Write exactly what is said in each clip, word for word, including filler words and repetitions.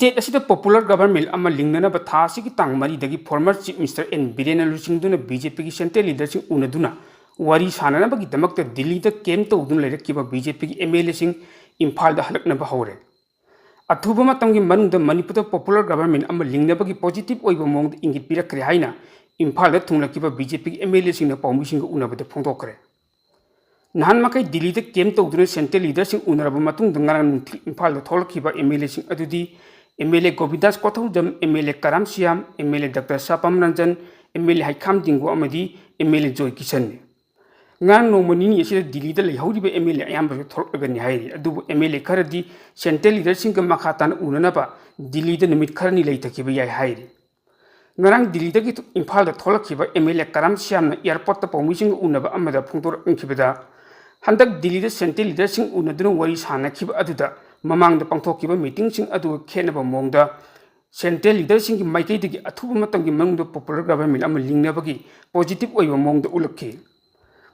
State ꯑꯁꯤꯗ popular government ꯑꯃ ꯂꯤꯡꯅꯅꯕ ꯊꯥ ꯑꯁꯤꯒꯤ ꯇꯥꯡ ꯃꯔꯤꯗꯒꯤ ꯐꯣꯔꯃꯔ ꯆꯤꯐ ꯃꯤꯅꯤꯁꯇꯔ ꯑꯦꯟ ꯕꯤꯔꯦꯟꯅ ꯂꯨꯆꯤꯡꯗꯨꯅ ꯕꯤ ꯖꯦ ꯄꯤꯒꯤ ꯁꯦꯟꯇ꯭ꯔꯦꯜ ꯂꯤꯗꯔꯁꯤꯡ ꯎꯅꯗꯨꯅ ꯋꯥꯔꯤ ꯁꯥꯅꯅꯕꯒꯤꯗꯃꯛꯇ ꯗꯤꯜꯂꯤꯗ ꯀꯦꯝꯞ ꯇꯧꯗꯨꯅ ꯂꯩꯔꯛꯈꯤꯕ ꯕꯤ ꯖꯦ ꯄꯤꯒꯤ ꯑꯦꯝ ꯑꯦꯜ ꯑꯦꯁꯤꯡ ꯏꯝꯐꯥꯜꯗ ꯍꯜꯂꯛꯅꯕ ꯍꯧꯔꯦ꯫ ꯑꯊꯨꯕ ꯃꯇꯝꯒꯤ ꯃꯅꯨꯡꯗ ꯃꯅꯤꯄꯨꯔꯗ ꯄꯣꯄꯨꯂꯔ ꯒꯚꯔꯟꯃꯦꯟꯠ ꯑꯃ ꯂꯤꯡꯅꯕꯒꯤ ꯄꯣꯖꯤꯇꯤꯚ ꯑꯣꯏꯕ ꯃꯑꯣꯡꯗ ꯏꯪꯒꯤꯠ ꯄꯤꯔꯛꯈ꯭ꯔꯦ ꯍꯥꯏꯅ ꯏꯝꯐꯥꯜꯗ ꯊꯨꯡꯂꯈꯤꯕ ꯕꯤ ꯖꯦ ꯄꯤꯒꯤ ꯑꯦꯝ ꯑꯦꯜ ꯑꯦꯁꯤꯡꯅ ꯄꯥꯎꯃꯤꯁꯤꯡꯒ ꯎꯅꯕꯗ ꯐꯣꯡꯗꯣꯛꯈ꯭ꯔꯦ꯫ ꯅꯍꯥꯟ ꯃꯈꯩ ꯗꯤꯜꯂꯤꯗ ꯀꯦꯝꯞ ꯇꯧꯗꯨꯅ ꯁꯦꯟꯇ꯭ꯔꯦꯜ ꯂꯤꯗꯔꯁꯤꯡ ꯎꯅꯔꯕ ꯃꯇꯨꯡꯗ ꯉꯔꯥꯡ ꯅꯨꯡꯊꯤꯜ ꯏꯝꯐꯥꯜꯗ ꯊꯣꯛꯂꯛꯈꯤꯕ ꯑꯦꯝ ꯑꯦꯜ ꯑꯦꯁꯤꯡ ꯑꯗꯨꯗꯤ M L A Gobindas Konthoujam, M L A Karam Shyam, M L A doctor Sapam Ranjan, M L A Heikham Dingo ꯑꯃꯗꯤ ꯑꯦꯝ ꯑꯦꯜ ꯑꯦ ꯖꯣꯏ ꯀꯤꯁꯟꯅꯤ꯫ ꯉꯔꯥꯡ ꯅꯣꯡꯃ ꯅꯤꯅꯤ ꯑꯁꯤꯗ ꯗꯤꯜꯂꯤꯗ ꯂꯩꯍꯧꯔꯤꯕ ꯑꯦꯝ ꯑꯦꯜ ꯑꯦ ꯑꯌꯥꯝꯕꯁꯨ ꯊꯣꯛꯂꯛꯂꯒꯅꯤ ꯍꯥꯏꯔꯤ꯫ ꯑꯗꯨꯕꯨ ꯑꯦꯝ ꯑꯦꯜ ꯑꯦ ꯈꯔꯗꯤ ꯁꯦꯟꯇ꯭ꯔꯦꯜ ꯂꯤꯗꯔꯁꯤꯡꯒ ꯃꯈꯥ ꯇꯥꯅ ꯎꯅꯅꯕ ꯗꯤꯜꯂꯤꯗ ꯅꯨꯃꯤꯠ ꯈꯔꯅꯤ ꯂꯩꯊꯈꯤꯕ ꯌꯥꯏ ꯍꯥꯏꯔꯤ꯫ ꯉꯔꯥꯡ ꯗꯤꯜꯂꯤꯗꯒꯤ ꯏꯝꯐꯥꯜꯗ ꯊꯣꯛꯂꯛꯈꯤꯕ ꯑꯦꯝ ꯑꯦꯜ ꯑꯦ ꯀꯔꯥꯝ ꯁꯤꯌꯥꯝꯅ ꯑꯦꯌꯔꯄꯣꯔꯠꯇ ꯄꯥꯎꯃꯤꯁꯤꯡꯒ ꯎꯅꯕ ꯑꯃꯗ ꯐꯣꯡꯗꯣꯔꯛꯈꯤꯕꯗ, ꯍꯟꯗꯛ ꯗꯤꯜꯂꯤꯗ ꯁꯦꯟꯇ꯭ꯔꯦꯜ ꯂꯤꯗꯔꯁꯤꯡ ꯎꯅꯗꯨꯅ ꯋꯥꯔꯤ ꯁꯥꯅꯈꯤꯕ ꯑꯗꯨꯗ ꯃꯃꯥꯡꯗ ꯄꯥꯡꯊꯣꯛꯈꯤꯕ ꯃꯤꯇꯤꯡꯁꯤꯡ ꯑꯗꯨꯒ ꯈꯦꯠꯅꯕ ꯃꯑꯣꯡꯗ ꯁꯦꯟꯇ꯭ꯔꯦꯜ ꯂꯤꯗꯔꯁꯤꯡꯒꯤ ꯃꯥꯏꯀꯩꯗꯒꯤ ꯑꯊꯨꯕ ꯃꯇꯝꯒꯤ ꯃꯅꯨꯡꯗ ꯄꯣꯄꯨꯂꯔ ꯒꯚꯔꯟꯃꯦꯟꯠ ꯑꯃ ꯂꯤꯡꯅꯕꯒꯤ ꯄꯣꯖꯤꯇꯤꯚ ꯑꯣꯏꯕ ꯃꯑꯣꯡꯗ ꯎꯠꯂꯛꯈꯤ꯫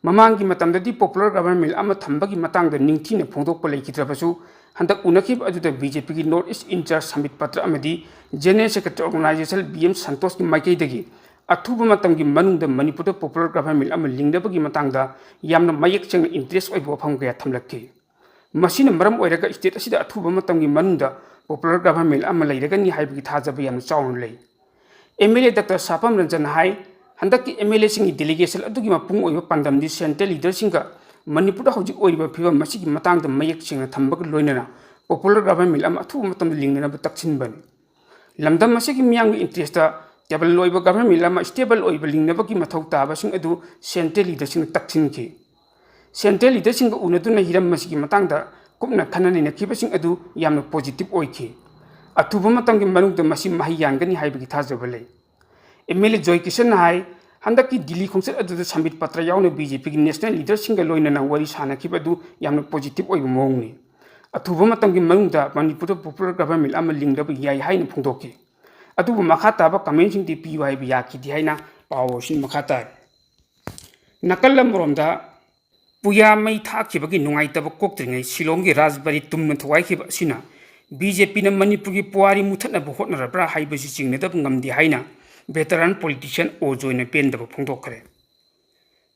ꯃꯃꯥꯡꯒꯤ ꯃꯇꯝꯗꯗꯤ ꯄꯣꯄꯨꯂꯔ ꯒꯚꯔꯟꯃꯦꯟꯠ ꯑꯃ ꯊꯝꯕꯒꯤ ꯃꯇꯥꯡꯗ ꯅꯤꯡꯊꯤꯅ ꯐꯣꯡꯗꯣꯛꯄ ꯂꯩꯈꯤꯗ꯭ꯔꯕꯁꯨ, ꯍꯟꯗꯛ ꯎꯅꯈꯤꯕ ꯑꯗꯨꯗ ꯕꯤ ꯖꯦ ꯄꯤꯒꯤ north east in charge Sambit Patra ꯑꯃꯗꯤ general secretary organisation B M ꯁꯟꯇꯣꯁꯀꯤ ꯃꯥꯏꯀꯩꯗꯒꯤ ꯑꯊꯨꯕ ꯃꯇꯝꯒꯤ ꯃꯅꯨꯡꯗ ꯃꯅꯤꯄꯨꯔꯗ ꯄꯣꯄꯨꯂꯔ ꯒꯚꯔꯟꯃꯦꯟꯠ ꯑꯃ ꯂꯤꯡꯅꯕꯒꯤ ꯃꯇꯥꯡꯗ ꯌꯥꯝꯅ ꯃꯌꯦꯛ ꯁꯦꯡꯅ ꯏꯟꯇꯔꯦꯁ ꯑꯣꯏꯕ ꯋꯥꯐꯝ ꯀꯌꯥ ꯊꯝꯂꯛꯈꯤ꯫ ꯃꯁꯤꯅ ꯃꯔꯝ ꯑꯣꯏꯔꯒ ꯁ꯭ꯇꯦꯠ ꯑꯁꯤꯗ ꯑꯊꯨꯕ ꯃꯇꯝꯒꯤ ꯃꯅꯨꯡꯗ ꯄꯣꯄꯨꯂꯔ ꯒꯚꯔꯟꯃꯦꯟꯠ ꯑꯃ ꯂꯩꯔꯒꯅꯤ ꯍꯥꯏꯕꯒꯤ ꯊꯥꯖꯕ ꯌꯥꯝꯅ ꯆꯥꯎꯅ ꯂꯩ꯫ ꯑꯦꯝ ꯑꯦꯜ ꯑꯦ ꯗꯥꯛꯇꯔ ꯁꯥꯄꯝ ꯔꯟꯖꯟꯅ ꯍꯥꯏ, ꯍꯟꯗꯛꯀꯤ ꯑꯦꯝ ꯑꯦꯜ ꯑꯦꯁꯤꯡꯒꯤ ꯗꯦꯂꯤꯒꯦꯁꯟ ꯑꯗꯨꯒꯤ ꯃꯄꯨꯡ ꯑꯣꯏꯕ ꯄꯥꯟꯗꯝꯗꯤ ꯁꯦꯟꯇ꯭ꯔꯦꯜ ꯂꯤꯗꯔꯁꯤꯡꯒ ꯃꯅꯤꯄꯨꯔꯗ ꯍꯧꯖꯤꯛ ꯑꯣꯏꯔꯤꯕ ꯐꯤꯕꯝ ꯑꯁꯤꯒꯤ ꯃꯇꯥꯡꯗ ꯃꯌꯦꯛ ꯁꯦꯡꯅ ꯊꯝꯕꯒ ꯂꯣꯏꯅꯅ ꯄꯣꯄꯨꯂꯔ ꯒꯚꯔꯟꯃꯦꯟꯠ ꯑꯃ ꯑꯊꯨꯕ ꯃꯇꯝꯗ ꯂꯤꯡꯅꯅꯕ ꯇꯛꯁꯤꯟꯕꯅꯤ꯫ ꯂꯝꯗꯝ ꯑꯁꯤꯒꯤ ꯃꯤꯌꯥꯝꯒꯤ ꯏꯟꯇꯔꯦꯁꯇ ꯁ꯭ꯇꯦꯕꯜ ꯑꯣꯏꯕ ꯒꯚꯔꯟꯃꯦꯟꯠ ꯑꯃ ꯁ꯭ꯇꯦꯕꯜ ꯑꯣꯏꯕ ꯂꯤꯡꯅꯕꯒꯤ ꯃꯊꯧ ꯇꯥꯕꯁꯤꯡ ꯑꯗꯨ ꯁꯦꯟꯇ꯭ꯔꯦꯜ ꯂꯤꯗꯔꯁꯤꯡꯅ ꯇꯛꯁꯤꯟꯈꯤ꯫ ꯁꯦꯟꯇ꯭ꯔꯦꯜ ꯂꯤꯗꯔꯁꯤꯡꯒ ꯎꯅꯗꯨꯅ ꯍꯤꯔꯝ ꯑꯁꯤꯒꯤ ꯃꯇꯥꯡꯗ ꯀꯨꯞꯅ ꯈꯟꯅ ꯅꯩꯅꯈꯤꯕꯁꯤꯡ ꯑꯗꯨ ꯌꯥꯝꯅ ꯄꯣꯖꯤꯇꯤꯚ ꯑꯣꯏꯈꯤ꯫ ꯑꯊꯨꯕ ꯃꯇꯝꯒꯤ ꯃꯅꯨꯡꯗ ꯃꯁꯤ ꯃꯍꯩ ꯌꯥꯟꯒꯅꯤ ꯍꯥꯏꯕꯒꯤ ꯊꯥꯖꯕ ꯂꯩ꯫ ꯑꯦꯝ ꯑꯦꯜ ꯑꯦ ꯖꯣꯏ ꯀꯤꯁꯟꯅ ꯍꯥꯏ, ꯍꯟꯗꯛꯀꯤ ꯗꯤꯜꯂꯤ ꯈꯣꯡꯆꯠ ꯑꯗꯨꯗ ꯁꯝꯕꯤꯠ ꯄꯇ꯭ꯔ ꯌꯥꯎꯅ ꯕꯤ ꯖꯦ ꯄꯤꯒꯤ ꯅꯦꯁꯅꯦꯜ ꯂꯤꯗꯔꯁꯤꯡꯒ ꯂꯣꯏꯅꯅ ꯋꯥꯔꯤ ꯁꯥꯅꯈꯤꯕ ꯑꯗꯨ ꯌꯥꯝꯅ ꯄꯣꯖꯤꯇꯤꯚ ꯑꯣꯏꯕ ꯃꯑꯣꯡꯅꯤ꯫ ꯑꯊꯨꯕ ꯃꯇꯝꯒꯤ ꯃꯅꯨꯡꯗ ꯃꯅꯤꯄꯨꯔꯗ ꯄꯣꯄꯨꯂꯔ ꯒꯚꯔꯟꯃꯦꯟꯠ ꯑꯃ ꯂꯤꯡꯗꯕ ꯌꯥꯏ ꯍꯥꯏꯅ ꯐꯣꯡꯗꯣꯛꯈꯤ꯫ ꯑꯗꯨꯕꯨ ꯃꯈꯥ ꯇꯥꯕ ꯀꯃꯦꯟꯁꯤꯡꯗꯤ ꯄꯤꯌꯨ ꯍꯥꯏꯕ ꯌꯥꯈꯤꯗꯦ ꯍꯥꯏꯅ ꯄꯥꯎ ꯑꯁꯤꯅ ꯃꯈꯥ ꯇꯥꯔꯤ꯫ ꯅꯥꯀꯜ ꯑꯃꯔꯣꯝꯗ ꯄꯨꯌꯥ ꯃꯩ ꯊꯥꯈꯤꯕꯒꯤ ꯅꯨꯡꯉꯥꯏꯇꯕ ꯀꯣꯛꯇ꯭ꯔꯤꯉꯩ ꯁꯤꯂꯣꯡꯒꯤ ꯔꯥꯖꯕꯥꯔꯤ ꯇꯨꯝꯅ ꯊꯨꯒꯥꯏꯈꯤꯕ ꯑꯁꯤꯅ ꯕꯤ ꯖꯦ ꯄꯤꯅ ꯃꯅꯤꯄꯨꯔꯒꯤ ꯄꯨꯋꯥꯔꯤ ꯃꯨꯊꯠꯅꯕ ꯍꯣꯠꯅꯔꯕ꯭ꯔꯥ ꯍꯥꯏꯕꯁꯤ ꯆꯤꯡꯅꯗꯕ ꯉꯝꯗꯦ ꯍꯥꯏꯅ veteran politician ꯑꯣ ꯖꯣꯏꯅ ꯄꯦꯟꯗꯕ ꯐꯣꯡꯗꯣꯛꯈ꯭ꯔꯦ꯫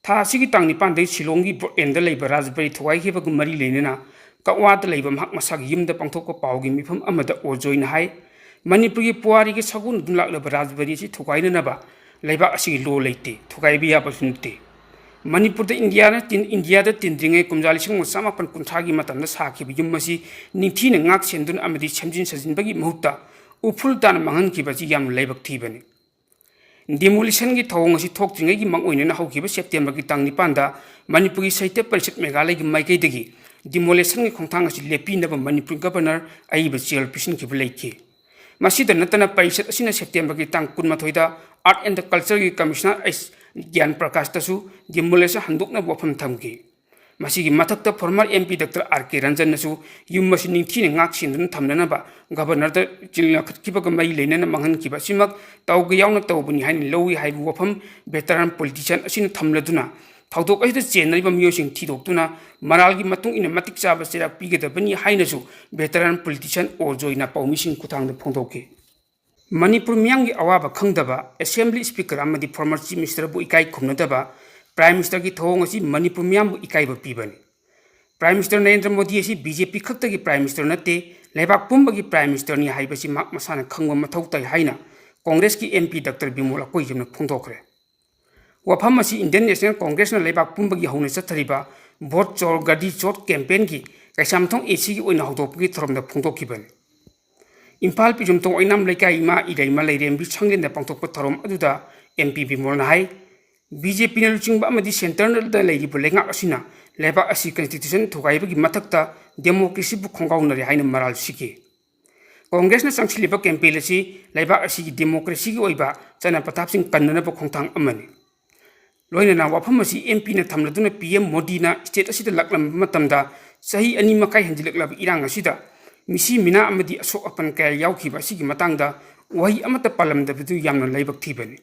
ꯊꯥ ꯑꯁꯤꯒꯤ ꯇꯥꯡ ꯅꯤꯄꯥꯟꯗꯒꯤ ꯁꯤꯂꯣꯡꯒꯤ ꯕ꯭ꯔꯣꯛꯂꯦꯟꯗ ꯂꯩꯕ ꯔꯥꯖꯕꯥꯔꯤ ꯊꯨꯒꯥꯏꯈꯤꯕꯒ ꯃꯔꯤ ꯂꯩꯅꯅ ꯀꯛꯋꯥꯗ ꯂꯩꯕ ꯃꯍꯥꯛ ꯃꯁꯥꯒꯤ ꯌꯨꯝꯗ ꯄꯥꯡꯊꯣꯛꯄ ꯄꯥꯎꯒꯤ ꯃꯤꯐꯝ ꯑꯃꯗ ꯑꯣ ꯖꯣꯏꯅ ꯍꯥꯏ, ꯃꯅꯤꯄꯨꯔꯒꯤ ꯄꯨꯋꯥꯔꯤꯒꯤ ꯁꯒꯣꯜ ꯑꯗꯨꯝ ꯂꯥꯛꯂꯕ ꯔꯥꯖꯕꯥꯔꯤ ꯑꯁꯤ ꯊꯨꯒꯥꯏꯅꯅꯕ ꯂꯩꯕꯥꯛ ꯑꯁꯤꯒꯤ law ꯂꯩꯇꯦ, ꯊꯨꯒꯥꯏꯕ ꯌꯥꯕꯁꯨ ꯅꯠꯇꯦ꯫ ꯃꯅꯤꯄꯨꯔꯗ ꯏꯟꯗꯤꯌꯥꯅ ꯇꯤꯟ-, ꯏꯟꯗꯤꯌꯥꯗ ꯇꯤꯟꯗ꯭ꯔꯤꯉꯩ ꯀꯨꯝꯖꯥ ꯂꯤꯁꯤꯡ ꯑꯃ ꯆꯥꯃꯥꯄꯟ ꯀꯨꯟꯊ꯭ꯔꯥꯒꯤ ꯃꯇꯝꯗ ꯁꯥꯈꯤꯕ ꯌꯨꯝ ꯑꯁꯤ ꯅꯤꯡꯊꯤꯅ ꯉꯥꯛ ꯁꯦꯟꯗꯨꯅ ꯑꯃꯗꯤ ꯁꯦꯝꯖꯤꯟ ꯁꯥꯖꯤꯟꯕꯒꯤ ꯃꯍꯨꯠꯇ ꯎꯐꯨꯜ ꯇꯥꯅ ꯃꯥꯡꯍꯟꯈꯤꯕ ꯑꯁꯤ ꯌꯥꯝꯅ ꯂꯥꯏꯕꯛ ꯊꯤꯕꯅꯤ꯫ Demolitionꯒꯤ ꯊꯧꯑꯣꯡ ꯑꯁꯤ ꯊꯣꯛꯇ꯭ꯔꯤꯉꯩꯒꯤ ꯃꯥꯡꯑꯣꯏꯅꯅ ꯍꯧꯈꯤꯕ Septemberꯒꯤ ꯇꯥꯡ ꯅꯤꯄꯥꯟꯗ ꯃꯅꯤꯄꯨꯔꯒꯤ ꯁꯥꯍꯤꯇ꯭ꯌ ꯄꯔꯤꯁꯠ ꯃꯦꯘꯥꯂꯌꯒꯤ ꯃꯥꯏꯀꯩꯗꯒꯤ demolitionꯒꯤ ꯈꯣꯡꯊꯥꯡ ꯑꯁꯤ ꯂꯦꯞꯄꯤꯅꯕ ꯃꯅꯤꯄꯨꯔ Governor ꯑꯏꯕ ꯆꯦꯔꯣꯜ ꯄꯤꯁꯤꯟꯈꯤꯕ ꯂꯩꯈꯤ꯫ ꯃꯁꯤꯗ ꯅꯠꯇꯅ ꯄꯔꯤꯁꯠ ꯑꯁꯤꯅ Septemberꯒꯤ ꯇꯥꯡ ꯀꯨꯟꯃꯥꯊꯣꯏꯗ Art and Cultureꯒꯤ Commissioner ꯑꯩꯆ ꯒ꯭ꯌꯥꯟ ꯄ꯭ꯔꯀꯥꯁꯇꯁꯨ demolition ꯍꯟꯗꯣꯛꯅꯕ ꯋꯥꯐꯝ ꯊꯝꯈꯤ꯫ ꯃꯁꯤꯒꯤ ꯃꯊꯛꯇ former M P Doctor R K Ranjanꯅꯁꯨ ꯌꯨꯝ ꯑꯁꯤ ꯅꯤꯡꯊꯤꯅ ꯉꯥꯛ ꯁꯦꯟꯗꯨꯅ ꯊꯝꯅꯅꯕ Governorꯗ ꯆꯤꯡꯂꯛꯈꯠꯈꯤꯕꯒ ꯃꯔꯤ ꯂꯩꯅꯅ ꯃꯥꯡꯍꯟꯈꯤꯕ ꯑꯁꯤꯃꯛ ꯇꯧꯒꯦ ꯌꯥꯎꯅ ꯇꯧꯕꯅꯤ ꯍꯥꯏꯅ ꯂꯧꯏ ꯍꯥꯏꯕ ꯋꯥꯐꯝ veteran politician ꯑꯁꯤꯅ ꯊꯝꯂꯗꯨꯅ, ꯊꯧꯗꯣꯛ ꯑꯁꯤꯗ ꯆꯦꯟꯅꯔꯤꯕ ꯃꯤꯑꯣꯏꯁꯤꯡ ꯊꯤꯗꯣꯛꯇꯨꯅ ꯃꯔꯥꯜꯒꯤ ꯃꯇꯨꯡ ꯏꯟꯅ ꯃꯇꯤꯛ ꯆꯥꯕ ꯆꯩꯔꯥꯛ ꯄꯤꯒꯗꯕꯅꯤ ꯍꯥꯏꯅꯁꯨ veteran politician ꯑꯣ ꯖꯣꯏꯅ ꯄꯥꯎꯃꯤꯁꯤꯡ ꯈꯨꯠꯊꯥꯡꯗ ꯐꯣꯡꯗꯣꯛꯈꯤ꯫ ꯃꯅꯤꯄꯨꯔ ꯃꯤꯌꯥꯝꯒꯤ ꯑꯋꯥꯕ ꯈꯪꯗꯕ, Assembly Speaker ꯑꯃꯗꯤ former Chief Ministerꯕꯨ ꯏꯀꯥꯏ ꯈꯨꯝꯅꯗꯕ Prime Ministerꯒꯤ ꯊꯧꯑꯣꯡ ꯑꯁꯤ ꯃꯅꯤꯄꯨꯔ ꯃꯤꯌꯥꯝꯕꯨ ꯏꯀꯥꯏꯕ ꯄꯤꯕꯅꯤ꯫ Prime Minister ꯅꯔꯦꯟꯗ꯭ꯔ ꯃꯣꯗꯤ ꯑꯁꯤ B J P ꯈꯛꯇꯒꯤ Prime Minister ꯅꯠꯇꯦ, ꯂꯩꯕꯥꯛ ꯄꯨꯝꯕꯒꯤ Prime Ministerꯅꯤ ꯍꯥꯏꯕꯁꯤ ꯃꯍꯥꯛ ꯃꯁꯥꯅ ꯈꯪꯕ ꯃꯊꯧ ꯇꯥꯏ ꯍꯥꯏꯅ Congressꯀꯤ M P Doctor ꯕꯤꯃꯣꯜ ꯑꯀꯣꯏꯖꯝꯅ ꯐꯣꯡꯗꯣꯛꯈ꯭ꯔꯦ꯫ ꯋꯥꯐꯝ ꯑꯁꯤ Indian National Congressꯅ ꯂꯩꯕꯥꯛ ꯄꯨꯝꯕꯒꯤ ꯍꯧꯅ ꯆꯠꯊꯔꯤꯕ Vote Chor Gadi Chor campaignꯒꯤ Keishamthong ACꯒꯤ ꯑꯣꯏꯅ ꯍꯧꯗꯣꯛꯄꯒꯤ ꯊꯧꯔꯝꯗ ꯐꯣꯡꯗꯣꯛꯈꯤꯕꯅꯤ꯫ ꯏꯝꯐꯥꯜ ꯄꯤꯖꯝꯊꯣꯡ ꯑꯣꯏꯅꯥꯝ ꯂꯩꯀꯥꯏ ꯏꯃꯥ ꯏꯔꯩꯃ ꯂꯩꯔꯦꯝꯕꯤ ꯁꯪꯂꯦꯟꯗ ꯄꯥꯡꯊꯣꯛꯄ ꯊꯧꯔꯝ ꯑꯗꯨꯗ M P ꯕꯤꯃꯣꯜꯅ ꯍꯥꯏ, B J Pꯅ ꯂꯨꯆꯤꯡꯕ ꯑꯃꯗꯤ centreꯗ ꯂꯩꯔꯤꯕ ꯂꯩꯉꯥꯛ ꯑꯁꯤꯅ ꯂꯩꯕꯥꯛ ꯑꯁꯤ constitution ꯊꯨꯒꯥꯏꯕꯒꯤ ꯃꯊꯛꯇ democracyꯕꯨ ꯈꯣꯡꯒꯥꯎꯅꯔꯦ ꯍꯥꯏꯅ ꯃꯔꯥꯜ ꯁꯤꯈꯤ꯫ Congressꯅ ꯆꯪꯁꯤꯜꯂꯤꯕ campaign ꯑꯁꯤ ꯂꯩꯕꯥꯛ ꯑꯁꯤꯒꯤ democracyꯒꯤ ꯑꯣꯏꯕ ꯆꯠꯅ ꯄꯊꯥꯞꯁꯤꯡ ꯀꯟꯅꯅꯕ ꯈꯣꯡꯊꯥꯡ ꯑꯃꯅꯤ꯫ ꯂꯣꯏꯅꯅ ꯋꯥꯐꯝ ꯑꯁꯤ M Pꯅ ꯊꯝꯂꯗꯨꯅ P M ꯃꯣꯗꯤꯅ state ꯑꯁꯤꯗ ꯂꯥꯛꯂꯝꯕ ꯃꯇꯝꯗ ꯆꯍꯤ ꯑꯅꯤ ꯃꯈꯥꯏ ꯍꯦꯟꯖꯤꯜꯂꯛꯂꯕ ꯏꯔꯥꯡ ꯑꯁꯤꯗ ꯃꯤꯁꯤ ꯃꯤꯅꯥ ꯑꯃꯗꯤ ꯑꯁꯣꯛ ꯑꯄꯟ ꯀꯌꯥ ꯌꯥꯎꯈꯤꯕ ꯑꯁꯤꯒꯤ ꯃꯇꯥꯡꯗ ꯋꯥꯍꯩ ꯑꯃꯠꯇ ꯄꯜꯂꯝꯗꯕꯗꯨ ꯌꯥꯝꯅ ꯂꯥꯏꯕꯛ ꯊꯤꯕꯅꯤ꯫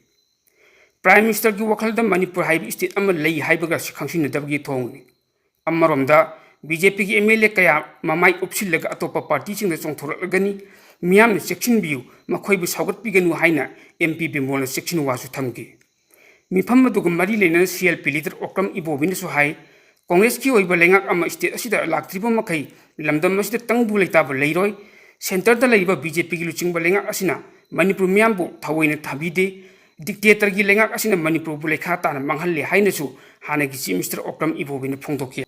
Prime Ministerꯒꯤ ꯋꯥꯈꯜꯗ ꯃꯅꯤꯄꯨꯔ ꯍꯥꯏꯕ state ꯑꯃ ꯂꯩ ꯍꯥꯏꯕꯒ ꯈꯪꯁꯤꯟꯅꯗꯕꯒꯤ ꯊꯧꯑꯣꯡꯅꯤ꯫ ꯑꯃꯔꯣꯝꯗ ꯕꯤ ꯖꯦ ꯄꯤꯒꯤ ꯑꯦꯝ ꯑꯦꯜ ꯑꯦ ꯀꯌꯥ ꯃꯃꯥꯏ ꯎꯞꯁꯤꯜꯂꯒ ꯑꯇꯣꯞꯄ ꯄꯥꯔꯇꯤꯁꯤꯡꯗ ꯆꯣꯡꯊꯣꯔꯛꯂꯒꯅꯤ, ꯃꯤꯌꯥꯝꯅ ꯆꯦꯛꯁꯤꯟꯕꯤꯌꯨ, ꯃꯈꯣꯏꯕꯨ ꯁꯧꯒꯠꯄꯤꯒꯅꯨ ꯍꯥꯏꯅ ꯑꯦꯝ ꯄꯤ ꯕꯤꯃꯣꯜꯅ ꯆꯦꯛꯁꯤꯟ ꯋꯥꯁꯨ ꯊꯝꯈꯤ꯫ ꯃꯤꯐꯝ ꯑꯗꯨꯒ ꯃꯔꯤ ꯂꯩꯅꯅ C L P leader Okram ꯏꯕꯣꯕꯤꯅꯁꯨ ꯍꯥꯏ, ꯀꯣꯡꯒ꯭ꯔꯦꯁꯀꯤ ꯑꯣꯏꯕ ꯂꯩꯉꯥꯛ ꯑꯃ ꯁ꯭ꯇꯦꯠ ꯑꯁꯤꯗ ꯂꯥꯛꯇ꯭ꯔꯤꯕ ꯃꯈꯩ ꯂꯝꯗꯝ ꯑꯁꯤꯗ ꯇꯪꯗꯨ ꯂꯩꯇꯥꯕ ꯂꯩꯔꯣꯏ꯫ ꯁꯦꯟꯇꯔꯗ ꯂꯩꯔꯤꯕ ꯕꯤ ꯖꯦ ꯄꯤꯒꯤ ꯂꯨꯆꯤꯡꯕ ꯂꯩꯉꯥꯛ ꯑꯁꯤꯅ ꯃꯅꯤꯄꯨꯔ ꯃꯤꯌꯥꯝꯕꯨ ꯊꯑꯣꯏꯅ ꯊꯥꯕꯤꯗꯦ꯫ ꯗꯤꯛꯇꯦꯇꯔꯒꯤ ꯂꯩꯉꯥꯛ ꯑꯁꯤꯅ ꯃꯅꯤꯄꯨꯔꯕꯨ ꯂꯩꯈꯥ ꯇꯥꯅ ꯃꯥꯡꯍꯜꯂꯦ ꯍꯥꯏꯅꯁꯨ ꯍꯥꯟꯅꯒꯤ ꯆꯤꯐ ꯃꯤꯅꯤꯁꯇꯔ ꯑꯣꯀ꯭ꯔꯝ ꯏꯕꯣꯕꯤꯅ ꯐꯣꯡꯗꯣꯛꯈꯤ꯫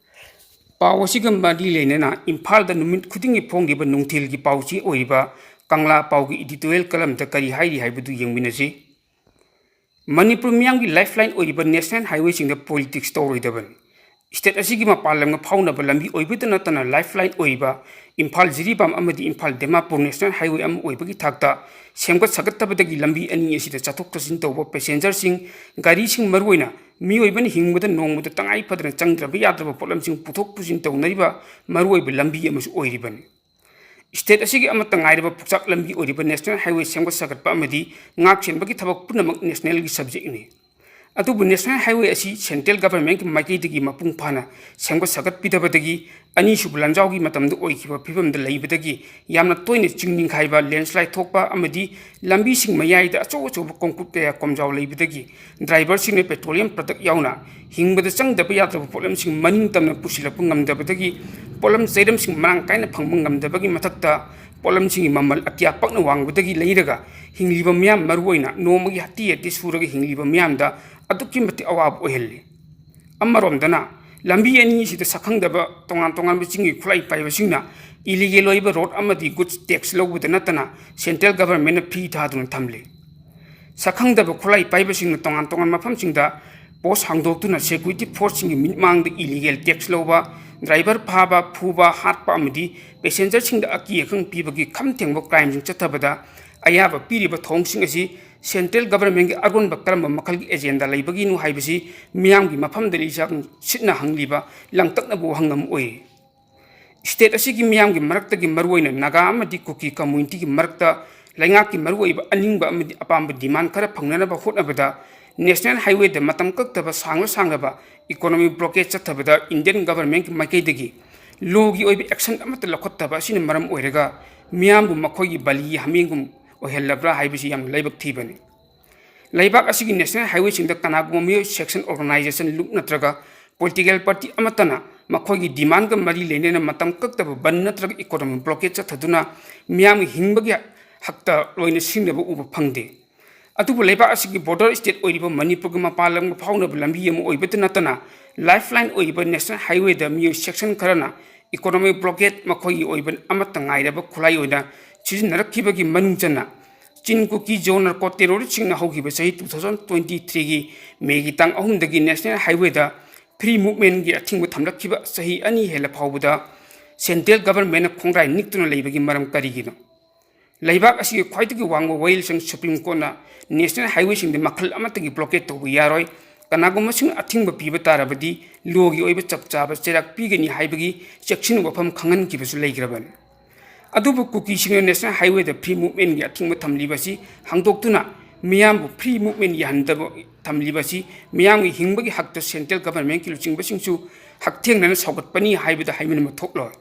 ꯄꯥꯎ ꯑꯁꯤꯒ ꯃꯔꯤ ꯂꯩꯅꯅ ꯏꯝꯐꯥꯜꯗ ꯅꯨꯃꯤꯠ ꯈꯨꯗꯤꯡꯒꯤ ꯐꯣꯡꯂꯤꯕ ꯅꯨꯡꯊꯤꯜꯒꯤ ꯄꯥꯎꯆꯦ ꯑꯣꯏꯔꯤꯕ ꯀꯪꯂꯥ ꯄꯥꯎꯒꯤ editorial columnꯗ ꯀꯔꯤ ꯍꯥꯏꯔꯤ ꯍꯥꯏꯕꯗꯨ ꯌꯦꯡꯃꯤꯟꯅꯁꯤ꯫ ꯃꯅꯤꯄꯨꯔ ꯃꯤꯌꯥꯝꯒꯤ lifeline ꯑꯣꯏꯔꯤꯕ national highwayꯁꯤꯡꯗ politics ꯇꯧꯔꯣꯏꯗꯕꯅꯤ꯫ ꯁ꯭ꯇꯦꯠ ꯑꯁꯤꯒꯤ ꯃꯄꯥꯟ ꯂꯝꯒ ꯐꯥꯎꯅꯕ ꯂꯝꯕꯤ ꯑꯣꯏꯕꯇ ꯅꯠꯇꯅ lifeline ꯑꯣꯏꯔꯤꯕ ꯏꯝꯐꯥꯜ ꯖꯤꯔꯤꯕꯥꯝ ꯑꯃꯗꯤ ꯏꯝꯐꯥꯜ ꯗꯤꯃꯥꯄꯨꯔ national highway ꯑꯃ ꯑꯣꯏꯕꯒꯤ ꯊꯥꯛꯇ ꯁꯦꯝꯒꯠ ꯁꯥꯒꯠꯇꯕꯗꯒꯤ ꯂꯝꯕꯤ ꯑꯅꯤ ꯑꯁꯤꯗ ꯆꯠꯊꯣꯛ ꯆꯠꯁꯤꯟ ꯇꯧꯕ passengerꯁꯤꯡ, ꯒꯥꯔꯤꯁꯤꯡ, ꯃꯔꯨꯑꯣꯏꯅ ꯃꯤꯑꯣꯏꯕꯅ ꯍꯤꯡꯕꯗ ꯅꯣꯡꯃꯗ ꯇꯉꯥꯏ ꯐꯗꯅ ꯆꯪꯗ꯭ꯔꯕ ꯌꯥꯗ꯭ꯔꯕ ꯄꯣꯠꯂꯝꯁꯤꯡ ꯄꯨꯊꯣꯛ ꯄꯨꯁꯤꯟ ꯇꯧꯅꯔꯤꯕ ꯃꯔꯨꯑꯣꯏꯕ ꯂꯝꯕꯤ ꯑꯃꯁꯨ ꯑꯣꯏꯔꯤꯕꯅꯤ꯫ ꯁ꯭ꯇꯦꯠ ꯑꯁꯤꯒꯤ ꯑꯃꯠꯇ ꯉꯥꯏꯔꯕ ꯄꯨꯛꯆꯥꯛ ꯂꯝꯕꯤ ꯑꯣꯏꯔꯤꯕ national highway ꯁꯦꯝꯒꯠ ꯁꯥꯒꯠꯄ ꯑꯃꯗꯤ ꯉꯥꯛ ꯁꯦꯟꯕꯒꯤ ꯊꯕꯛ ꯄꯨꯝꯅꯃꯛ nationalꯒꯤ subjectꯅꯤ꯫ ꯑꯗꯨꯕꯨ national highway ꯑꯁꯤ central governmentꯀꯤ ꯃꯥꯏꯀꯩꯗꯒꯤ ꯃꯄꯨꯡ ꯐꯥꯅ ꯁꯦꯝꯒꯠ ꯁꯥꯒꯠꯄꯤꯗꯕꯗꯒꯤ ꯑꯅꯤꯁꯨꯕ ꯂꯥꯟꯖꯥꯎꯒꯤ ꯃꯇꯝꯗ ꯑꯣꯏꯈꯤꯕ ꯐꯤꯕꯝꯗ ꯂꯩꯕꯗꯒꯤ ꯌꯥꯝꯅ ꯇꯣꯏꯅ ꯆꯤꯡ ꯅꯤꯡꯈꯥꯏꯕ, landslide ꯊꯣꯛꯄ ꯑꯃꯗꯤ ꯂꯝꯕꯤꯁꯤꯡ ꯃꯌꯥꯏꯗ ꯑꯆꯧ ꯑꯆꯧꯕ concrete ꯀꯌꯥ ꯀꯣꯝꯖꯥꯎ ꯂꯩꯕꯗꯒꯤ driverꯁꯤꯡꯅ petroleum product ꯌꯥꯎꯅ ꯍꯤꯡꯕꯗ ꯆꯪꯗꯕ ꯌꯥꯗ꯭ꯔꯕ ꯄꯣꯠꯂꯝꯁꯤꯡ ꯃꯅꯤꯡ ꯇꯝꯅ ꯄꯨꯁꯤꯜꯂꯛꯄ ꯉꯝꯗꯕꯗꯒꯤ ꯄꯣꯠꯂꯝ ꯆꯩꯔꯝꯁꯤꯡ ꯃꯔꯥꯡ ꯀꯥꯏꯅ ꯐꯪꯕ ꯉꯝꯗꯕꯒꯤ ꯃꯊꯛꯇ ꯄꯣꯠꯂꯝꯁꯤꯡꯒꯤ ꯃꯃꯜ ꯑꯇꯤꯌꯥ ꯄꯛꯅ ꯋꯥꯡꯕꯗꯒꯤ ꯂꯩꯔꯒ ꯍꯤꯡꯂꯤꯕ ꯃꯤꯌꯥꯝ, ꯃꯔꯨꯑꯣꯏꯅ ꯅꯣꯡꯃꯒꯤ ꯍꯥꯇꯦ ꯍꯥꯇꯦ ꯁꯨꯔꯒ ꯍꯤꯡꯂꯤꯕ ꯃꯤꯌꯥꯝꯗ ꯑꯗꯨꯛꯀꯤ ꯃꯇꯤꯛ ꯑꯋꯥꯕ ꯑꯣꯏꯍꯜꯂꯤ꯫ ꯑꯃꯔꯣꯝꯗꯅ ꯂꯝꯕꯤ ꯑꯅꯤ ꯑꯁꯤꯗ ꯁꯛꯈꯪꯗꯕ ꯇꯣꯉꯥꯟ ꯇꯣꯉꯥꯟꯕ ꯆꯤꯡꯒꯤ ꯈꯨꯠꯂꯥꯏ ꯄꯥꯏꯕꯁꯤꯡꯅ illegal ꯑꯣꯏꯕ road ꯑꯃꯗꯤ goods tax ꯂꯧꯕꯗ ꯅꯠꯇꯅ central governmentꯅ ꯐꯤ ꯊꯥꯗꯨꯅ ꯊꯝꯂꯤ꯫ ꯁꯛꯈꯪꯗꯕ ꯈꯨꯠꯂꯥꯏ ꯄꯥꯏꯕꯁꯤꯡꯅ ꯇꯣꯉꯥꯟ ꯇꯣꯉꯥꯟꯕ ꯃꯐꯝꯁꯤꯡꯗ post ꯍꯥꯡꯗꯣꯛꯇꯨꯅ security forceꯁꯤꯡꯒꯤ ꯃꯤꯠꯃꯥꯡꯗ illegal tax ꯂꯧꯕ, driver ꯐꯥꯕ, ꯐꯨꯕ, ꯍꯥꯠꯄ ꯑꯃꯗꯤ passengerꯁꯤꯡꯗ ꯑꯀꯤ ꯑꯈꯪ ꯄꯤꯕꯒꯤ ꯈꯝ ꯊꯦꯡꯕ crimeꯁꯤꯡ ꯆꯠꯊꯕꯗ ꯑꯌꯥꯕ ꯄꯤꯔꯤꯕ ꯊꯧꯑꯣꯡꯁꯤꯡ ꯑꯁꯤ central governmentꯀꯤ ꯑꯔꯣꯟꯕ ꯀꯔꯝꯕ ꯃꯈꯜꯒꯤ agenda ꯂꯩꯕꯒꯤꯅꯣ ꯍꯥꯏꯕꯁꯤ ꯃꯤꯌꯥꯝꯒꯤ ꯃꯐꯝꯗ ꯂꯤꯆꯥꯡ ꯁꯤꯠꯅ ꯍꯪꯂꯤꯕ ꯂꯥꯡꯇꯛꯅꯕ ꯋꯥꯍꯪ ꯑꯃ ꯑꯣꯏꯔꯤ꯫ State ꯑꯁꯤꯒꯤ ꯃꯤꯌꯥꯝꯒꯤ ꯃꯔꯛꯇꯒꯤ ꯃꯔꯨꯑꯣꯏꯅ ꯅꯥꯒꯥ ꯑꯃꯗꯤ ꯀꯨꯀꯤ communityꯒꯤ ꯃꯔꯛꯇ ꯂꯩꯉꯥꯛꯀꯤ ꯃꯔꯨꯑꯣꯏꯕ ꯑꯅꯤꯡꯕ ꯑꯃꯗꯤ ꯑꯄꯥꯝꯕ demand ꯈꯔ ꯐꯪꯅꯅꯕ ꯍꯣꯠꯅꯕꯗ National Highwayꯗ ꯃꯇꯝ ꯀꯛꯇꯕ ꯁꯥꯡꯂ ꯁꯥꯡꯂꯕ economic blockade ꯆꯠꯊꯕꯗ Indian governmentꯀꯤ ꯃꯥꯏꯀꯩꯗꯒꯤ lawꯒꯤ ꯑꯣꯏꯕ action ꯑꯃꯠꯇ ꯂꯧꯈꯠꯇꯕ ꯑꯁꯤꯅ ꯃꯔꯝ ꯑꯣꯏꯔꯒ ꯃꯤꯌꯥꯝꯕꯨ ꯃꯈꯣꯏꯒꯤ ꯕꯂꯤ ꯍꯥꯃꯦꯡꯒꯨꯝ ꯑꯣꯏꯍꯜꯂꯕ꯭ꯔꯥ ꯍꯥꯏꯕꯁꯤ ꯌꯥꯝꯅ ꯂꯥꯏꯕꯛ ꯊꯤꯕꯅꯤ꯫ ꯂꯩꯕꯥꯛ ꯑꯁꯤꯒꯤ national highwayꯁꯤꯡꯗ ꯀꯅꯥꯒꯨꯝꯕ ꯃꯤꯑꯣꯏ, section, organization, ꯂꯨꯞ ꯅꯠꯇ꯭ꯔꯒ political party ꯑꯃꯠꯇꯅ ꯃꯈꯣꯏꯒꯤ demandꯒ ꯃꯔꯤ ꯂꯩꯅꯅ ꯃꯇꯝ ꯀꯛꯇꯕ ꯕꯟ ꯅꯠꯇ꯭ꯔꯒ economic blockade ꯆꯠꯊꯗꯨꯅ ꯃꯤꯌꯥꯝꯒꯤ ꯍꯤꯡꯕꯒꯤ ꯍꯛꯇ ꯂꯣꯏꯅ ꯁꯤꯡꯅꯕ ꯎꯕ ꯐꯪꯗꯦ꯫ ꯑꯗꯨꯕꯨ ꯂꯩꯕꯥꯛ ꯑꯁꯤꯒꯤ border state ꯑꯣꯏꯔꯤꯕ ꯃꯅꯤꯄꯨꯔꯒ ꯃꯄꯥꯟ ꯂꯝꯒ ꯐꯥꯎꯅꯕ ꯂꯝꯕꯤ ꯑꯃ ꯑꯣꯏꯕꯇ ꯅꯠꯇꯅ, lifeline ꯑꯣꯏꯔꯤꯕ national highwayꯗ ꯃꯤꯑꯣꯏ section ꯈꯔꯅ economic blockade ꯃꯈꯣꯏꯒꯤ ꯑꯣꯏꯕ ꯑꯃꯠꯇ ꯉꯥꯏꯔꯕ ꯈꯨꯠꯂꯥꯏ ꯑꯣꯏꯅ ꯁꯤꯖꯤꯟꯅꯔꯛꯈꯤꯕꯒꯤ ꯃꯅꯨꯡ ꯆꯟꯅ ꯆꯤꯟ ꯀꯨꯀꯤ ꯖꯣ ꯅꯥꯔꯀꯣ terroristꯁꯤꯡꯅ ꯍꯧꯈꯤꯕ ꯆꯍꯤ two thousand twenty threeꯒꯤ Mayꯒꯤ ꯇꯥꯡ ꯑꯍꯨꯝꯗꯒꯤ national highwayꯗ free movementꯒꯤ ꯑꯊꯤꯡꯕ ꯊꯝꯂꯛꯈꯤꯕ ꯆꯍꯤ ꯑꯅꯤ ꯍꯦꯜꯂ ꯐꯥꯎꯕꯗ central governmentꯅ ꯈꯣꯡꯒ꯭ꯔꯥꯏ ꯅꯤꯛꯇꯨꯅ ꯂꯩꯕꯒꯤ ꯃꯔꯝ ꯀꯔꯤꯒꯤꯅꯣ? ꯂꯩꯕꯥꯛ ꯑꯁꯤꯒꯤ ꯈ꯭ꯋꯥꯏꯗꯒꯤ ꯋꯥꯡꯕ ꯋꯥꯌꯦꯜꯁꯪ Supreme Courtꯅ national highwayꯁꯤꯡꯗ ꯃꯈꯜ ꯑꯃꯠꯇꯒꯤ blockade ꯇꯧꯕ ꯌꯥꯔꯣꯏ, ꯀꯅꯥꯒꯨꯝꯕꯁꯤꯡꯅ ꯑꯊꯤꯡꯕ ꯄꯤꯕ ꯇꯥꯔꯕꯗꯤ lawꯒꯤ ꯑꯣꯏꯕ ꯆꯞ ꯆꯥꯕ ꯆꯩꯔꯥꯛ ꯄꯤꯒꯅꯤ ꯍꯥꯏꯕꯒꯤ ꯆꯦꯛꯁꯤꯟ ꯋꯥꯐꯝ ꯈꯪꯍꯟꯈꯤꯕꯁꯨ ꯂꯩꯈ꯭ꯔꯕꯅꯤ꯫ ꯑꯗꯨꯕꯨ ꯀꯨꯀꯤꯁꯤꯡꯅ national highwayꯗ free movementꯒꯤ ꯑꯊꯤꯡꯕ ꯊꯝꯂꯤꯕ ꯑꯁꯤ ꯍꯥꯡꯗꯣꯛꯇꯨꯅ ꯃꯤꯌꯥꯝꯕꯨ free movement ꯌꯥꯍꯟꯗꯕ ꯊꯝꯂꯤꯕ ꯑꯁꯤ ꯃꯤꯌꯥꯝꯒꯤ ꯍꯤꯡꯕꯒꯤ ꯍꯛꯇ central governmentꯀꯤ ꯂꯨꯆꯤꯡꯕꯁꯤꯡꯁꯨ ꯍꯛꯊꯦꯡꯅꯅ ꯁꯧꯒꯠꯄꯅꯤ ꯍꯥꯏꯕꯗ ꯍꯥꯏꯃꯟꯕ ꯊꯣꯛꯂꯣꯏ꯫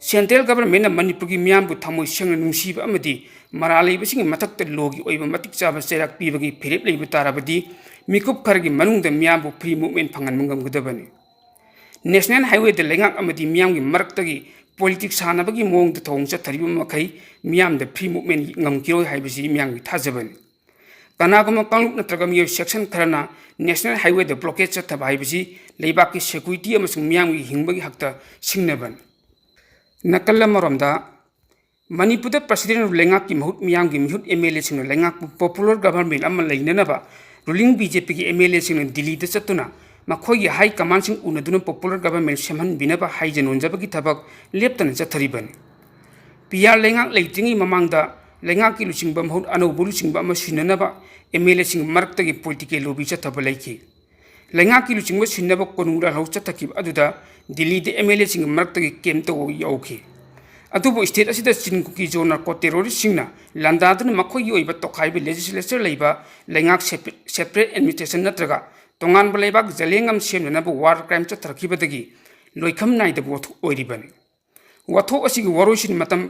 Central governmentꯅ ꯃꯅꯤꯄꯨꯔꯒꯤ ꯃꯤꯌꯥꯝꯕꯨ ꯊꯃꯣꯏ ꯁꯦꯡꯅ ꯅꯨꯡꯁꯤꯕ ꯑꯃꯗꯤ ꯃꯔꯥꯜ ꯂꯩꯕꯁꯤꯡꯒꯤ ꯃꯊꯛꯇ lawꯒꯤ ꯑꯣꯏꯕ ꯃꯇꯤꯛ ꯆꯥꯕ ꯆꯩꯔꯥꯛ ꯄꯤꯕꯒꯤ ꯐꯤꯔꯦꯞ ꯂꯩꯕ ꯇꯥꯔꯕꯗꯤ ꯃꯤꯀꯨꯞ ꯈꯔꯒꯤ ꯃꯅꯨꯡꯗ ꯃꯤꯌꯥꯝꯕꯨ free movement ꯐꯪꯍꯟꯕ ꯉꯝꯒꯗꯕꯅꯤ꯫ National highwayꯗ ꯂꯩꯉꯥꯛ ꯑꯃꯗꯤ ꯃꯤꯌꯥꯝꯒꯤ ꯃꯔꯛꯇꯒꯤ politics ꯁꯥꯟꯅꯕꯒꯤ ꯃꯑꯣꯡꯗ ꯊꯧꯑꯣꯡ ꯆꯠꯊꯔꯤꯕ ꯃꯈꯩ ꯃꯤꯌꯥꯝꯗ free movement ꯉꯝꯈꯤꯔꯣꯏ ꯍꯥꯏꯕꯁꯤ ꯃꯤꯌꯥꯝꯒꯤ ꯊꯥꯖꯕꯅꯤ꯫ ꯀꯅꯥꯒꯨꯝꯕ ꯀꯥꯡꯂꯨꯞ ꯅꯠꯇ꯭ꯔꯒ ꯃꯤꯑꯣꯏ section ꯈꯔꯅ national highwayꯗ blockade ꯆꯠꯊꯕ ꯍꯥꯏꯕꯁꯤ ꯂꯩꯕꯥꯛꯀꯤ security ꯑꯃꯁꯨꯡ ꯃꯤꯌꯥꯝꯒꯤ ꯍꯤꯡꯕꯒꯤ ꯍꯛꯇ ꯁꯤꯡꯅꯕꯅꯤ꯫ ꯅꯥꯀꯜ ꯑꯃꯔꯣꯝꯗ, ꯃꯅꯤꯄꯨꯔꯗ president ꯑꯣꯏꯕ ꯂꯩꯉꯥꯛꯀꯤ ꯃꯍꯨꯠ ꯃꯤꯌꯥꯝꯒꯤ ꯃꯤꯍꯨꯠ MLAꯁꯤꯡꯅ ꯂꯩꯉꯥꯛꯄꯨ popular government ꯑꯃ ꯂꯩꯅꯅꯕ ruling BJPꯒꯤ MLAꯁꯤꯡꯅ ꯗꯤꯜꯂꯤꯗ ꯆꯠꯇꯨꯅ ꯃꯈꯣꯏꯒꯤ high commandꯁꯤꯡ ꯎꯅꯗꯨꯅ popular government ꯁꯦꯝꯍꯟꯕꯤꯅꯕ ꯍꯥꯏꯖ ꯅꯣꯟꯖꯕꯒꯤ ꯊꯕꯛ ꯂꯦꯞꯇꯅ ꯆꯠꯊꯔꯤꯕꯅꯤ꯫ PR ꯂꯩꯉꯥꯛ ꯂꯩꯇ꯭ꯔꯤꯉꯩ ꯃꯃꯥꯡꯗ ꯂꯩꯉꯥꯛꯀꯤ ꯂꯨꯆꯤꯡꯕ ꯃꯍꯨꯠ ꯑꯅꯧꯕ ꯂꯨꯆꯤꯡꯕ ꯑꯃ ꯁꯤꯟꯅꯅꯕ MLAꯁꯤꯡꯒꯤ ꯃꯔꯛꯇꯒꯤ political lobby ꯆꯠꯊꯕ ꯂꯩꯈꯤ꯫ ꯂꯩꯉꯥꯛꯀꯤ ꯂꯨꯆꯤꯡꯕ ꯁꯤꯟꯅꯕ ꯀꯣꯅꯨꯡ ꯂꯥꯜꯍꯧ ꯆꯠꯊꯈꯤꯕ ꯑꯗꯨꯗ ꯗꯤꯜꯂꯤꯗ MLAꯁꯤꯡꯒꯤ ꯃꯔꯛꯇꯒꯤ camp ꯇꯧꯕ ꯌꯥꯎꯈꯤ꯫ ꯑꯗꯨꯕꯨ state ꯑꯁꯤꯗ ꯆꯤꯟ ꯀꯨꯀꯤ ꯖꯣ ꯅꯥꯔꯀꯣ terroristꯁꯤꯡꯅ ꯂꯥꯟꯗꯥꯗꯨꯅ ꯃꯈꯣꯏꯒꯤ ꯑꯣꯏꯕ ꯇꯣꯈꯥꯏꯕ legislature ꯂꯩꯕ ꯂꯩꯉꯥꯛ separate administration ꯅꯠꯇ꯭ꯔꯒ ꯇꯣꯉꯥꯟꯕ ꯂꯩꯕꯥꯛ ꯖꯂꯦꯡ ꯑꯃ ꯁꯦꯝꯅꯅꯕ war crime ꯆꯠꯊꯔꯛꯈꯤꯕꯗꯒꯤ ꯂꯣꯏꯈꯝ ꯅꯥꯏꯗꯕ ꯋꯥꯊꯣꯛ ꯑꯣꯏꯔꯤꯕꯅꯤ꯫ ꯋꯥꯊꯣꯛ ꯑꯁꯤꯒꯤ ꯋꯥꯔꯣꯏꯁꯤꯟ ꯃꯇꯝ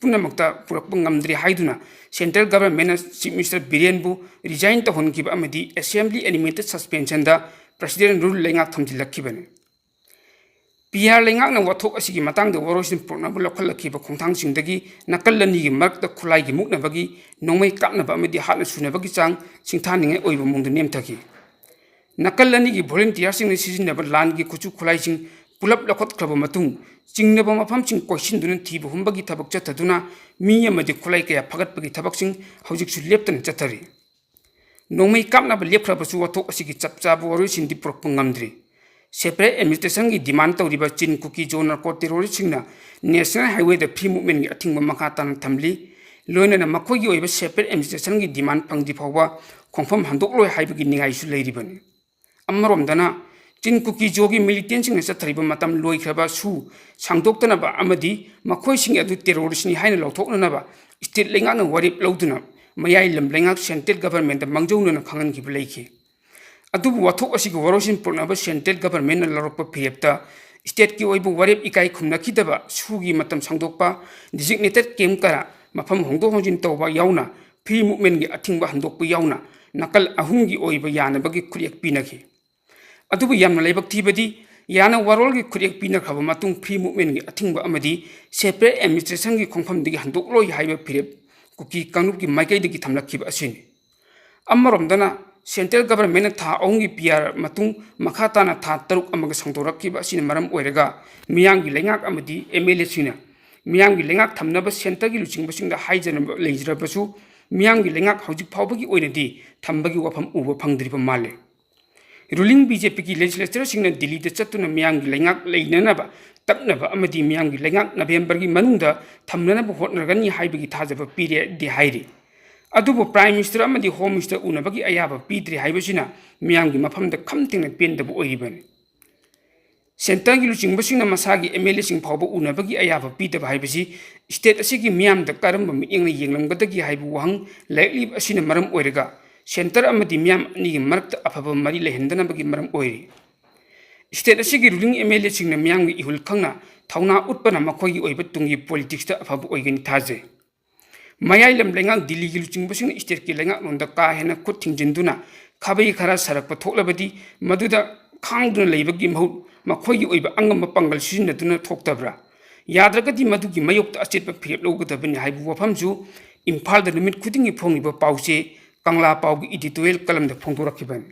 ꯄꯨꯝꯅꯃꯛꯇ ꯄꯨꯔꯛꯄ ꯉꯝꯗ꯭ꯔꯤ ꯍꯥꯏꯗꯨꯅ central governmentꯅ Chief Minister ꯕꯤꯔꯦꯟꯕꯨ resign ꯇꯧꯍꯟꯈꯤꯕ ꯑꯃꯗꯤ assembly animated suspensionꯗ president rule ꯂꯩꯉꯥꯛ ꯊꯝꯖꯤꯜꯂꯛꯈꯤꯕꯅꯤ꯫ ꯄꯤ ꯑꯥꯔ ꯂꯩꯉꯥꯛꯅ ꯋꯥꯊꯣꯛ ꯑꯁꯤꯒꯤ ꯃꯇꯥꯡꯗ ꯋꯥꯔꯣꯏꯁꯤꯟ ꯄꯨꯔꯛꯅꯕ ꯂꯧꯈꯠꯂꯛꯈꯤꯕ ꯈꯣꯡꯊꯥꯡꯁꯤꯡꯗꯒꯤ ꯅꯥꯀꯜ ꯑꯅꯤꯒꯤ ꯃꯔꯛꯇ ꯈꯨꯠꯂꯥꯏꯒꯤ ꯃꯨꯛꯅꯕꯒꯤ, ꯅꯣꯡꯃꯩ ꯀꯥꯞꯅꯕ ꯑꯃꯗꯤ ꯍꯥꯠꯅ ꯁꯨꯅꯕꯒꯤ ꯆꯥꯡ ꯁꯤꯡꯊꯥꯅꯤꯡꯉꯥꯏ ꯑꯣꯏꯕ ꯃꯑꯣꯡꯗ ꯅꯦꯝꯊꯈꯤ꯫ ꯅꯥꯀꯜ ꯑꯅꯤꯒꯤ volunteerꯁꯤꯡꯅ ꯁꯤꯖꯤꯟꯅꯕ ꯂꯥꯟꯒꯤ ꯈꯨꯠꯁꯨ ꯈꯨꯠꯂꯥꯏꯁꯤꯡ ꯄꯨꯂꯞ ꯂꯧꯈꯠꯈ꯭ꯔꯕ ꯃꯇꯨꯡ, ꯆꯤꯡꯅꯕ ꯃꯐꯝꯁꯤꯡ ꯀꯣꯏꯁꯤꯟꯗꯨꯅ ꯊꯤꯕ ꯍꯨꯝꯕꯒꯤ ꯊꯕꯛ ꯆꯠꯊꯗꯨꯅ ꯃꯤ ꯑꯃꯗꯤ ꯈꯨꯠꯂꯥꯏ ꯀꯌꯥ ꯐꯒꯠꯄꯒꯤ ꯊꯕꯛꯁꯤꯡ ꯍꯧꯖꯤꯛꯁꯨ ꯂꯦꯞꯇꯅ ꯆꯠꯊꯔꯤ꯫ ꯅꯣꯡꯃꯩ ꯀꯥꯞꯅꯕ ꯂꯦꯞꯈ꯭ꯔꯕꯁꯨ ꯋꯥꯊꯣꯛ ꯑꯁꯤꯒꯤ ꯆꯞ ꯆꯥꯕ ꯋꯥꯔꯣꯏꯁꯤꯟꯗꯤ ꯄꯨꯔꯛꯄ ꯉꯝꯗ꯭ꯔꯤ꯫ Separate administrationꯒꯤ demand ꯇꯧꯔꯤꯕ ꯆꯤꯟ ꯀꯨꯀꯤ ꯖꯣ ꯅꯥꯔꯀꯣ terroristꯁꯤꯡꯅ national highwayꯗ free movementꯀꯤ ꯑꯊꯤꯡꯕ ꯃꯈꯥ ꯇꯥꯅ ꯊꯝꯂꯤ꯫ ꯂꯣꯏꯅꯅ ꯃꯈꯣꯏꯒꯤ ꯑꯣꯏꯕ separate administrationꯒꯤ demand ꯐꯪꯗ꯭ꯔꯤ ꯐꯥꯎꯕ ꯈꯣꯡꯐꯝ ꯍꯟꯗꯣꯛꯂꯣꯏ ꯍꯥꯏꯕꯒꯤ ꯅꯤꯡꯉꯥꯏꯁꯨ ꯂꯩꯔꯤꯕꯅꯤ꯫ ꯑꯃꯔꯣꯝꯗꯅ, ꯆꯤꯟ ꯀꯨꯀꯤ ꯖꯣꯒꯤ militantꯁꯤꯡꯅ ꯆꯠꯊꯔꯤꯕ ꯃꯇꯝ ꯂꯣꯏꯈ꯭ꯔꯕ ꯁꯨ ꯁꯥꯡꯗꯣꯛꯇꯅꯕ ꯑꯃꯗꯤ ꯃꯈꯣꯏꯁꯤꯡ ꯑꯗꯨ terroristꯅꯤ ꯍꯥꯏꯅ ꯂꯧꯊꯣꯛꯅꯅꯕ state ꯂꯩꯉꯥꯛꯅ ꯋꯥꯔꯦꯞ ꯂꯧꯗꯨꯅ ꯃꯌꯥꯏ ꯂꯝ ꯂꯩꯉꯥꯛ central governmentꯇ ꯃꯥꯡꯖꯧꯅꯅ ꯈꯪꯍꯟꯈꯤꯕ ꯂꯩꯈꯤ꯫ ꯑꯗꯨꯕꯨ ꯋꯥꯊꯣꯛ ꯑꯁꯤꯒꯤ ꯋꯥꯔꯣꯏꯁꯤꯟ ꯄꯨꯔꯛꯅꯕ central governmentꯅ ꯂꯧꯔꯛꯄ ꯐꯤꯔꯦꯞꯇ stateꯀꯤ ꯑꯣꯏꯕ ꯋꯥꯔꯦꯞ ꯏꯀꯥꯏ ꯈꯨꯝꯅꯈꯤꯗꯕ, ꯁꯨꯒꯤ ꯃꯇꯝ ꯁꯥꯡꯗꯣꯛꯄ, designated camp ꯀꯌꯥ ꯃꯐꯝ ꯍꯣꯡꯗꯣꯛ ꯍꯣꯡꯖꯤꯟ ꯇꯧꯕ ꯌꯥꯎꯅ free movementꯀꯤ ꯑꯊꯤꯡꯕ ꯍꯟꯗꯣꯛꯄ ꯌꯥꯎꯅ ꯅꯥꯀꯜ ꯑꯍꯨꯝꯒꯤ ꯑꯣꯏꯕ ꯌꯥꯅꯕꯒꯤ ꯈꯨꯠꯌꯦꯛ ꯄꯤꯅꯈꯤ꯫ ꯑꯗꯨꯕꯨ ꯌꯥꯝꯅ ꯂꯥꯏꯕꯛ ꯊꯤꯕꯗꯤ, ꯌꯥꯅ ꯋꯥꯔꯣꯜꯒꯤ ꯈꯨꯠꯌꯦꯛ ꯄꯤꯅꯈ꯭ꯔꯕ ꯃꯇꯨꯡ free movementꯀꯤ ꯑꯊꯤꯡꯕ ꯑꯃꯗꯤ separate administrationꯒꯤ ꯈꯣꯡꯐꯝꯗꯒꯤ ꯍꯟꯗꯣꯛꯂꯣꯏ ꯍꯥꯏꯕ ꯐꯤꯔꯦꯞ ꯀꯨꯀꯤ ꯀꯥꯡꯂꯨꯞꯀꯤ ꯃꯥꯏꯀꯩꯗꯒꯤ ꯊꯝꯂꯛꯈꯤꯕ ꯑꯁꯤꯅꯤ꯫ ꯑꯃꯔꯣꯝꯗꯅ, central governmentꯅ ꯊꯥ ꯑꯍꯨꯝꯒꯤ P R ꯃꯇꯨꯡ ꯃꯈꯥ ꯇꯥꯅ ꯊꯥ ꯇꯔꯨꯛ ꯑꯃꯒ ꯁꯥꯡꯗꯣꯔꯛꯈꯤꯕ ꯑꯁꯤꯅ ꯃꯔꯝ ꯑꯣꯏꯔꯒ ꯃꯤꯌꯥꯝꯒꯤ ꯂꯩꯉꯥꯛ ꯑꯃꯗꯤ M L Aꯁꯤꯡꯅ ꯃꯤꯌꯥꯝꯒꯤ ꯂꯩꯉꯥꯛ ꯊꯝꯅꯕ centreꯒꯤ ꯂꯨꯆꯤꯡꯕꯁꯤꯡꯗ ꯍꯥꯏꯖꯅꯕ ꯂꯩꯖꯔꯕꯁꯨ ꯃꯤꯌꯥꯝꯒꯤ ꯂꯩꯉꯥꯛ ꯍꯧꯖꯤꯛ ꯐꯥꯎꯕꯒꯤ ꯑꯣꯏꯅꯗꯤ ꯊꯝꯕꯒꯤ ꯋꯥꯐꯝ ꯎꯕ ꯐꯪꯗ꯭ꯔꯤꯕ ꯃꯥꯜꯂꯦ꯫ Ruling BJPꯒꯤ legislatorꯁꯤꯡꯅ ꯗꯤꯜꯂꯤꯗ ꯆꯠꯇꯨꯅ ꯃꯤꯌꯥꯝꯒꯤ ꯂꯩꯉꯥꯛ ꯂꯩꯅꯅꯕ, ꯇꯛꯅꯕ ꯑꯃꯗꯤ ꯃꯤꯌꯥꯝꯒꯤ ꯂꯩꯉꯥꯛ ꯅꯕꯦꯝꯕꯔꯒꯤ ꯃꯅꯨꯡꯗ ꯊꯝꯅꯅꯕ ꯍꯣꯠꯅꯒꯅꯤ ꯍꯥꯏꯕꯒꯤ ꯊꯥꯖꯕ ꯄꯤꯔꯦꯗꯤ ꯍꯥꯏꯔꯤ꯫ ꯑꯗꯨꯕꯨ Prime Minister ꯑꯃꯗꯤ Home Minister ꯎꯅꯕꯒꯤ ꯑꯌꯥꯕ ꯄꯤꯗ꯭ꯔꯤ ꯍꯥꯏꯕꯁꯤꯅ ꯃꯤꯌꯥꯝꯒꯤ ꯃꯐꯝꯗ ꯈꯝ ꯊꯦꯡꯅ ꯄꯦꯟꯗꯕ ꯑꯣꯏꯔꯤꯕꯅꯤ꯫ Centreꯒꯤ ꯂꯨꯆꯤꯡꯕꯁꯤꯡꯅ ꯃꯁꯥꯒꯤ MLAꯁꯤꯡ ꯐꯥꯎꯕ ꯎꯅꯕꯒꯤ ꯑꯌꯥꯕ ꯄꯤꯗꯕ ꯍꯥꯏꯕꯁꯤ state ꯑꯁꯤꯒꯤ ꯃꯤꯌꯥꯝꯗ ꯀꯔꯝꯕ ꯃꯤꯠꯌꯦꯡꯅ ꯌꯦꯡꯂꯝꯒꯗꯒꯦ ꯍꯥꯏꯕ ꯋꯥꯍꯪ ꯂꯩꯔꯛꯂꯤꯕ ꯑꯁꯤꯅ ꯃꯔꯝ ꯑꯣꯏꯔꯒ centre ꯑꯃꯗꯤ ꯃꯤꯌꯥꯝ ꯑꯅꯤꯒꯤ ꯃꯔꯛꯇ ꯑꯐꯕ ꯃꯔꯤ ꯂꯩꯍꯟꯗꯅꯕꯒꯤ ꯃꯔꯝ ꯑꯣꯏꯔꯤ꯫ State ꯑꯁꯤꯒꯤ ruling MLAꯁꯤꯡꯅ ꯃꯤꯌꯥꯝꯒꯤ ꯏꯍꯨꯜ ꯈꯪꯅ ꯊꯧꯅꯥ ꯎꯠꯄꯅ ꯃꯈꯣꯏꯒꯤ ꯑꯣꯏꯕ ꯇꯨꯡꯒꯤ politicsꯇ ꯑꯐꯕ ꯑꯣꯏꯒꯅꯤ ꯊꯥꯖꯩ꯫ ꯃꯌꯥꯏ ꯂꯝ ꯂꯩꯉꯥꯛ ꯗꯤꯜꯂꯤꯒꯤ ꯂꯨꯆꯤꯡꯕꯁꯤꯡꯅ stateꯀꯤ ꯂꯩꯉꯥꯛꯂꯣꯟꯗ ꯀꯥ ꯍꯦꯟꯅ ꯈꯨꯠ ꯊꯤꯡꯖꯤꯟꯗꯨꯅ ꯈꯥꯕꯩ ꯈꯔ ꯁꯥꯔꯛꯄ ꯊꯣꯛꯂꯕꯗꯤ ꯃꯗꯨꯗ ꯈꯥꯡꯗꯨꯅ ꯂꯩꯕꯒꯤ ꯃꯍꯨꯠ ꯃꯈꯣꯏꯒꯤ ꯑꯣꯏꯕ ꯑꯉꯝꯕ ꯄꯥꯡꯒꯜ ꯁꯤꯖꯤꯟꯅꯗꯨꯅ ꯊꯣꯛꯇꯕ꯭ꯔꯥ? ꯌꯥꯗ꯭ꯔꯒꯗꯤ ꯃꯗꯨꯒꯤ ꯃꯥꯌꯣꯛꯇ ꯑꯆꯦꯠꯄ ꯐꯤꯔꯦꯞ ꯂꯧꯒꯗꯕꯅꯤ ꯍꯥꯏꯕ ꯋꯥꯐꯝꯁꯨ ꯏꯝꯐꯥꯜꯗ ꯅꯨꯃꯤꯠ ꯈꯨꯗꯤꯡꯒꯤ ꯐꯣꯡꯂꯤꯕ ꯄꯥꯎꯆꯦ ꯀꯪꯂꯥ ꯄꯥꯎꯒꯤ editorial columnꯗ ꯐꯣꯡꯗꯣꯔꯛꯈꯤꯕꯅꯤ꯫